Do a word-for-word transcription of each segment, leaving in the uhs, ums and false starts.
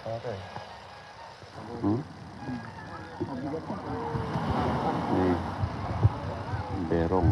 Ate. Hmm? Eh, berong.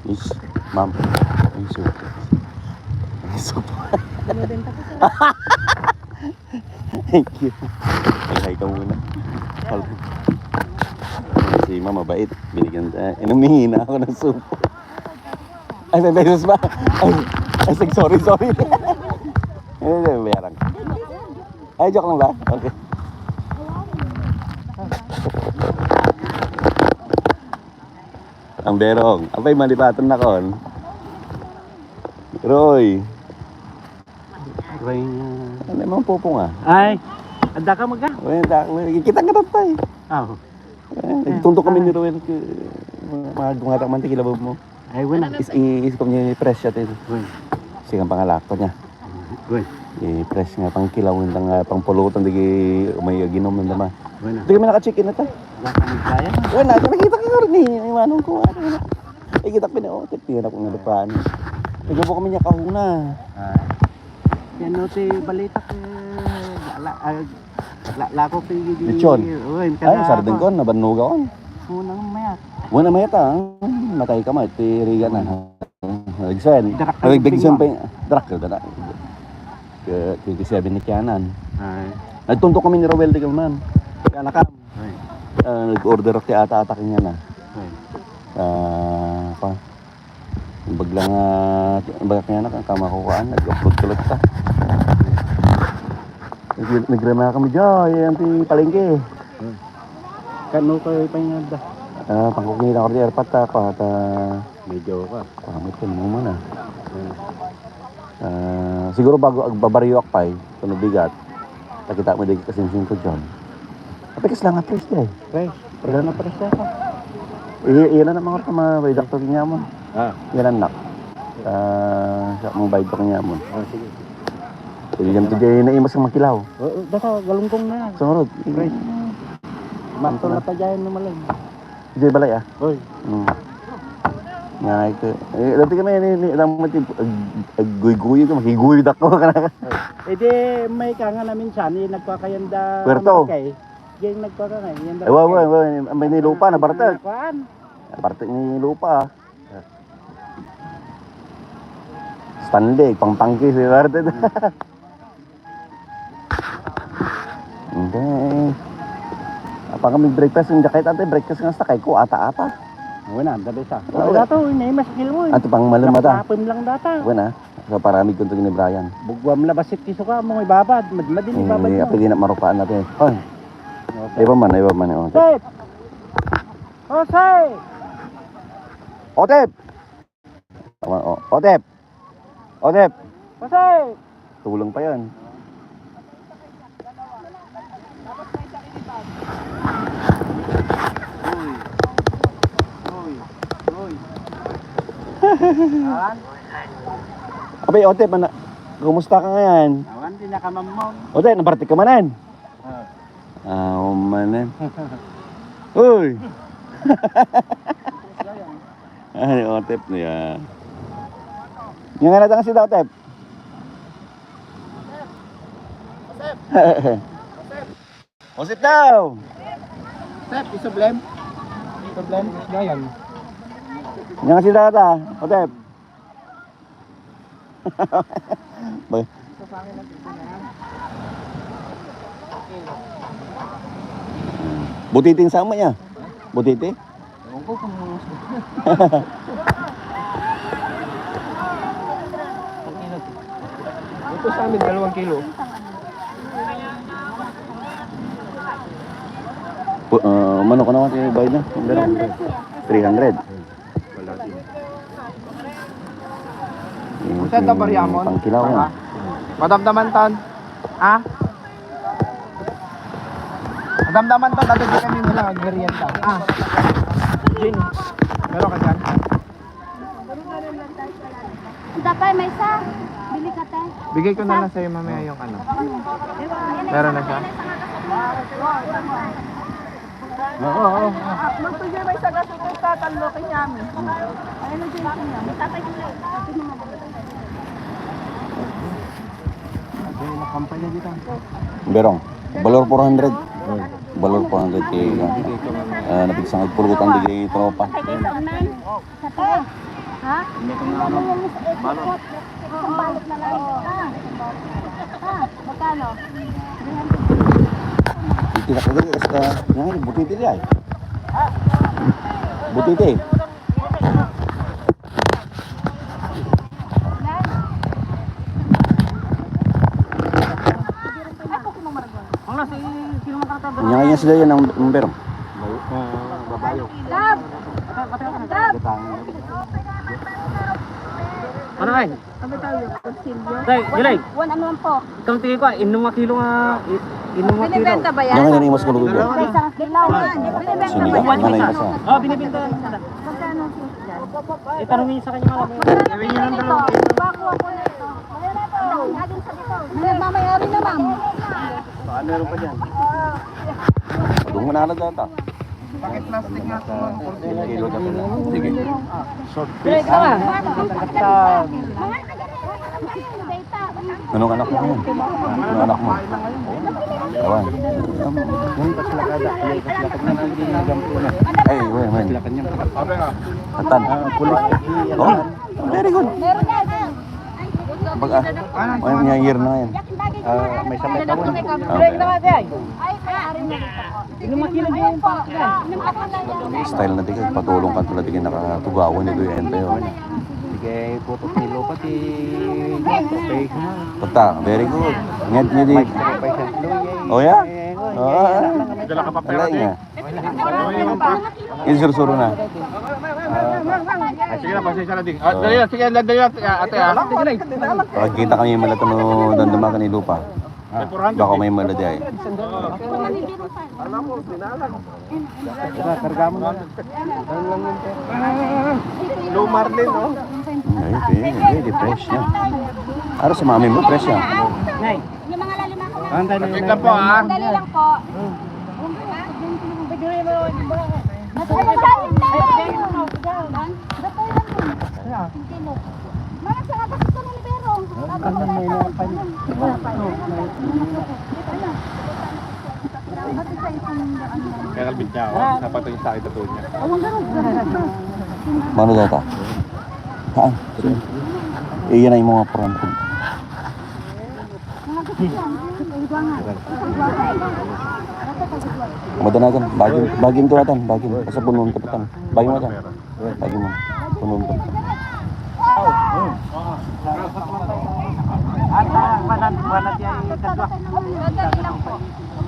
Is, ma'am. Ay, so. Ay, so. Binibenta ko, sir. Thank you. Ay, hi ka muna. Si ma'am, mabait. Binigyan, eh, inumihina ako ng supo. Ay, may beses ba? Ay, ay, sig-, sorry, sorry. Ay, ay, may arang. Ay, joke lang ba? Okay. Ang berong. Apay, malipatan na kon. Roy. Roy, ah. Ano naman pupunga? Ay, anda ka maga? Well, da-, well, kita nga tatay. Ah, oo. Eh, nagtuntok kami ni Roel ke, mga, mga dungatak man ti kilabab mo. Ay, wala. Is, i-, is kong ni press siya, te. Wala. Sigang pangalakto niya. Wala. I-press nga pangkilaw, nga pangpulutan, di ki-, may aginom, nanda ma. Wala. Di kami naka-check-in na, te. Wala ka nagbayad? Wala, nakita ka nga rin, eh. Ay, manong ko, ano, wala. Ay, kita ko na, oh, tip, tira ko nga lupa, ano. Nagabo kami niya kahuna. Ah. Yan, no, ti balita, eh, la-, ah, La-, lako kay Lechon. Uy, ay, kada sarding ako. Kon, nabannuga kon. Unang mayat. Wala mayat, ah. Matay ka, mayat. Ti Riga na. Nagsen. Darak ka Nagdagsen pa. Darak ka na. Kaya, kaya sabi ni Kianan. Ay. Nagtuntok kami ni Roel di man. Kaya nakam. Ay. Ah, nag-order ti ata-ata kanya na. Ay. Ah, pa. Ibagla nga, ibagla nga na, kamakuhaan, nag-upload ka lang ta. Nag-, nagrama kami dyan, yan ti palengke. Hmm. Kano kayo pa yung nagda? Ah, pangkukita ko di airpot ta, pa, ta. Medyo ka. Pangit yun, mo man ah. Hmm. Ah, siguro bago agbabaryo ak pay, kuno bigat. Nakita mo di kasinsin ko dyan. Apay, kas lang nga fresh di ay. Fresh. Fresh na fresh na ka. Iya, iya na mga kama, may doktor niya mo. Ah. Yan ang nak. Ah, sa mga bay doktor niya mo. Ah, sige. Pwede yan to di ay naimas ang makilaw. Oo, basta galunggong na. Sunod. Fresh. Mato na pa dyan na malang. Diay balay, ah. Hoy. Hmm. Nga ito. Eh, dati kami, ni, ni, alam mo, ti, ag-, agguyguyo ka, makiguyod ako. Eh, di, may ka nga na minsan, eh, nagpakayanda, Puerto. Markay. Di, nagpakangay, yanda Ay, wa, wa, Markay. Wa, may nilupa, nabartek. Kuan. Nabartek ni lupa. Stanley, pangpangki, si Martin. Hmm. Hindi. Apa kami breakfast, yung jacket ate, breakfast nga sa kay ko, ata-ata. Wala, ang gabi sa. Wala. Wala to, hindi, mas kilo, eh. Ato pang malum, ata. Lapapim lang data. Wala. So, paramig ko ito ni Brian. Bugwam la, basit kiso ka, mo ibabad. Mad-, madin ibabad Eh, mo. Apa di na marukaan natin. Hoy. Okay. Iba man, iba man, oh. Tep! Jose! Otep! Tama, o-, Otep! Otep! Jose! Tulong pa yan. Uy. Uy. Uy. Awan? Abay, Otep, mana-, kumusta ka ngayon? Awan, di nakamamon. Otep, nabartik ka manan? Ah. Ah, umanen. Uy! Ay, Otep niya. Yung nga natang si Otep. Joseph daw! Sep, isoblem. Isoblem, isda yan. Yan si Tata, Joseph. Ba- Butiting sama niya. Butiti? Ewan ko kung Ito sa amin, dalawang kilo. Pu-, ah, manok, ano kasi bayad niya? Three hundred. Saan daw bariya mo? Pangkilaw na. Madamdaman tan. Ha? Madamdaman tan, dati di kami nila agmerienda. Ah. Jin, meron ka dyan? Ito pa, may isa. Bili ka, te. Bigay ko na lang sa'yo mamaya yung ano. Meron na siya? Oo, oo. Magpigil may sagas ito sa talo kay Yami. Ayun na dyan, Yami. Berong, balor four hundred. Balor four hundred kay, ah, napigsa nga agpulutan di kay tropa. Ha? Ano yung isang balot na lang? Ha? Ha? Magkano? Iti na kagad, basta, yan, butiti di ay. Butiti. Ang nasa i-, sino makakatawa? Nya nga sila yan ang number. Ah, babayo. Love! Love! Ano ay? Ano tayo? Kutsilyo? Tay, July. One, one ano lang po? Ikaw tingin ko, ah, inom nga kilo nga, i-, inom nga kilo. Binibenta ba yan? Yan nga, yan ang imas ko lugi. Sa isang kilo. Binibenta ba yan? Sige, manay ka sa. Ah, binibenta yan. Magkano ang kilo dyan? Eh, tanungin sa kanya, alam mo. Gawin niyo ng dalawa. Bago ako nito. May nagmamayari na, ma'am. Ah, meron pa dyan. Doon mo na lang data. Bakit plastic nga ito, ma'am? Sige. Swordfish. Anong anak mo? Anong anak mo? Awan. Yung kaslakada, yung kaslakad na lang din yung gampo na. Ay, wait, wait. Kaslakad niya. Atan. Ah, pulis. Oh, very good. Baga, may year na yan. Ah, may sakit ako. Okay. Style na di kay patulong ka tulad di kay nakatugawan ni Kuya Ente, oh. Sige, putok ni Lupa ti. Pagta, very good. Nged, nged, nged. Oh, yeah? Oh. Dala ka pa pera, eh. Insursuro na. Ah, sige na, pasensya na din. Ah, dali na, sige na, dali na, ate, ah. Pagkita kami mala no dandamakan ni Lupa. Baka may mala di ay. Lumar din, oh. Ay, okay, okay, di fresh na. Ara sa mami mo, fresh na. Yung mga lalim ako na. Saglit lang po, ah. Dali lang po. Mas ano ba yung lalim? Ba't tayo lang po? Mga sa atas ito ng libero. Kaya kalbit niya ako. Napatay sa ito niya. Mano data? Haan? Iyan ay mga prank. Madanagan, bagin, bagin to atan, bagin. Basta punuan to atan. Bagin mo atan. Bagin mo. Punuan to.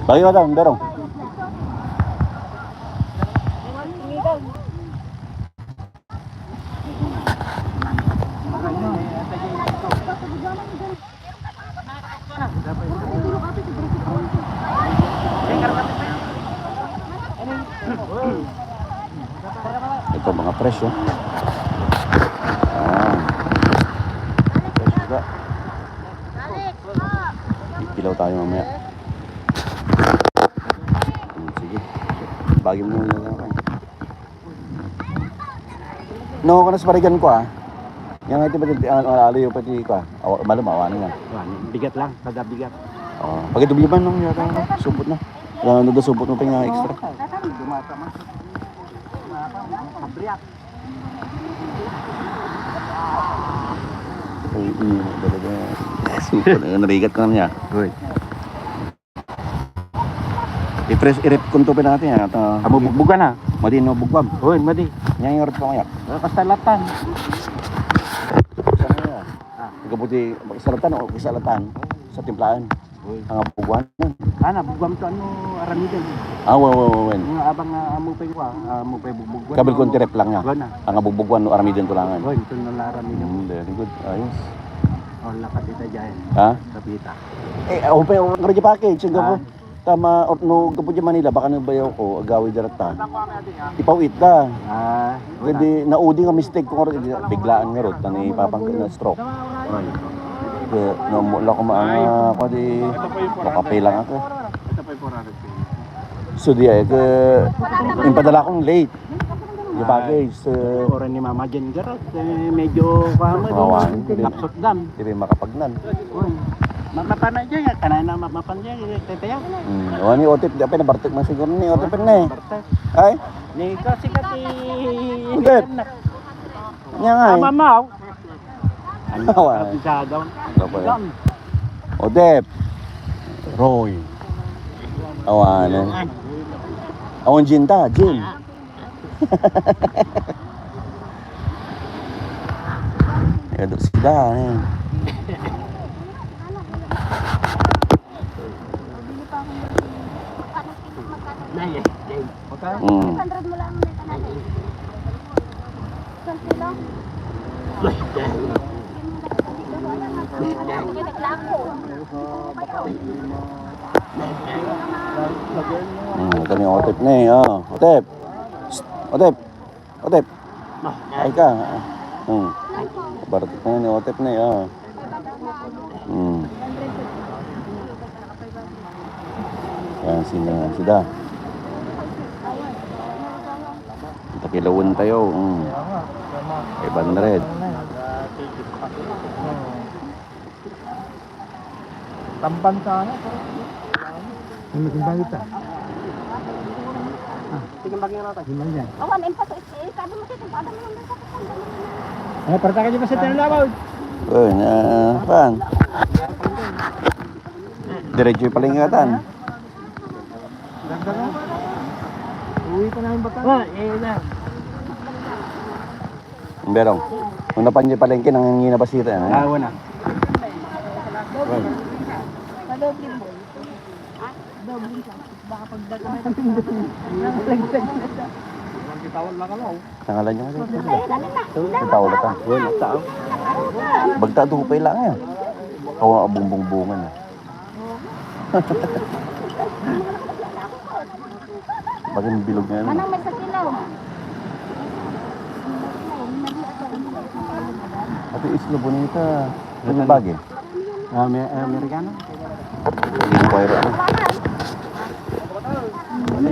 Bagin mo atan, Berong. Ito, mga presyo. Ah. Presyo ba? Kilaw tayo mamaya. Hmm, sige. Bagay mo na lang. No, kung nasa parigan ko, ah. Yang ito pati, ah, ah, aliyo pati ko, ah. Awa, malam, awa na nga. Wala, bigat lang, kada bigat. Ah, pagidubli man lang yata, supot na. Wala na daw supot mo pa nga extra. Ay, iya, talaga. Supot, eh, narigat ko na niya. Uy. I-press, i-rep ko to pinati, ah, ta- Amo bugbugan, ah. Madi no bugbugan. Uy, madi. Nya yung rep ko kaya. Ah, kasalatan. Saan nga? Ah. Gabuti, kasalatan o kasalatan. Sa timplaan. Uy. Ang bugbugan. Ah, na, bugbugan to, ano, aramiden. Ah, wa, wa, wa, wa. Nga abang, ah, amo pa'y wa, ah, amo pa'y bugbugan. Kabil ko ti rep lang niya. Wa na. Ang bugbugan, no, aramiden to langan. Uy, ito na la aramiden. Hmm, very good. Ayos. Oh, lakat ita dyan. Ha? Kapita. Eh, open, open ka rin package. Ang Ah. gabu-, tama, or, no, gabu dyan Manila, baka nagbayaw ko, agawi direct ta. Ipawit ta. Ah, Pwede, naudi nga mistake ko nga ron, biglaan nga ron, tani papang na stroke. Uy. Kaya, namula ko maanga, pwede, makape lang ako. Ito pa yung four hundred pesos. So, di ay, kaya, impadala kong late. Yung package, eh. Ora ni Mama Jen garot, eh, medyo, kuwan mo, Kawan, di. Lapsot dan. Di ba makapagnan? Uy. Mamapan na dyan, kanay na mamapan dyan, eh, tete yan. Hmm. O, ni Otip, di pa nabartek man siguro ni Otip na eh. Bartek. Ay? Ni kasi kati Otip. Niya nga eh. Mama, oh. Awa. Kabisado. Ano pa yan? Dam. Otip. Roy. Awa, ano? Awan Jin ta, Jin. Ito sila, eh. Mm. Mm, kami Otip na eh, oh. Otip. Psst, Otip. Otep. Ay ka. Hmm. Bartik na ni Otep na eh, oh. Hmm. Ayan, sino yan? Sida. Takilawan tayo. Hmm. Five hundred. Tamban sana. Ano, timbang ita? Ah. Timbang yan ata. Timbang yan. Awan, impas, eh, eh, sabi mo, timbang mo lang sa. Ay, parang tayo pa sa tinalabaw. Uy, na, pan. Diretso yung palingatan. Ganda na. Uwi pa na yung bata. Wa, eh, na. Ang berong. Kung napansin palengke, nangingina ba sila, ano? Ah, wala. Tangalan niya kasi. Ang tao na ka. Wala, tao. Bagta, dupay lang yan. Kawa, bungbungbungan, ah. Bagay bilog nga yun. Manang may sakilaw. Ate Isla Bonita. Ano bagay? Ah, may, ah, Amerikano? Hindi ko kayo, ano?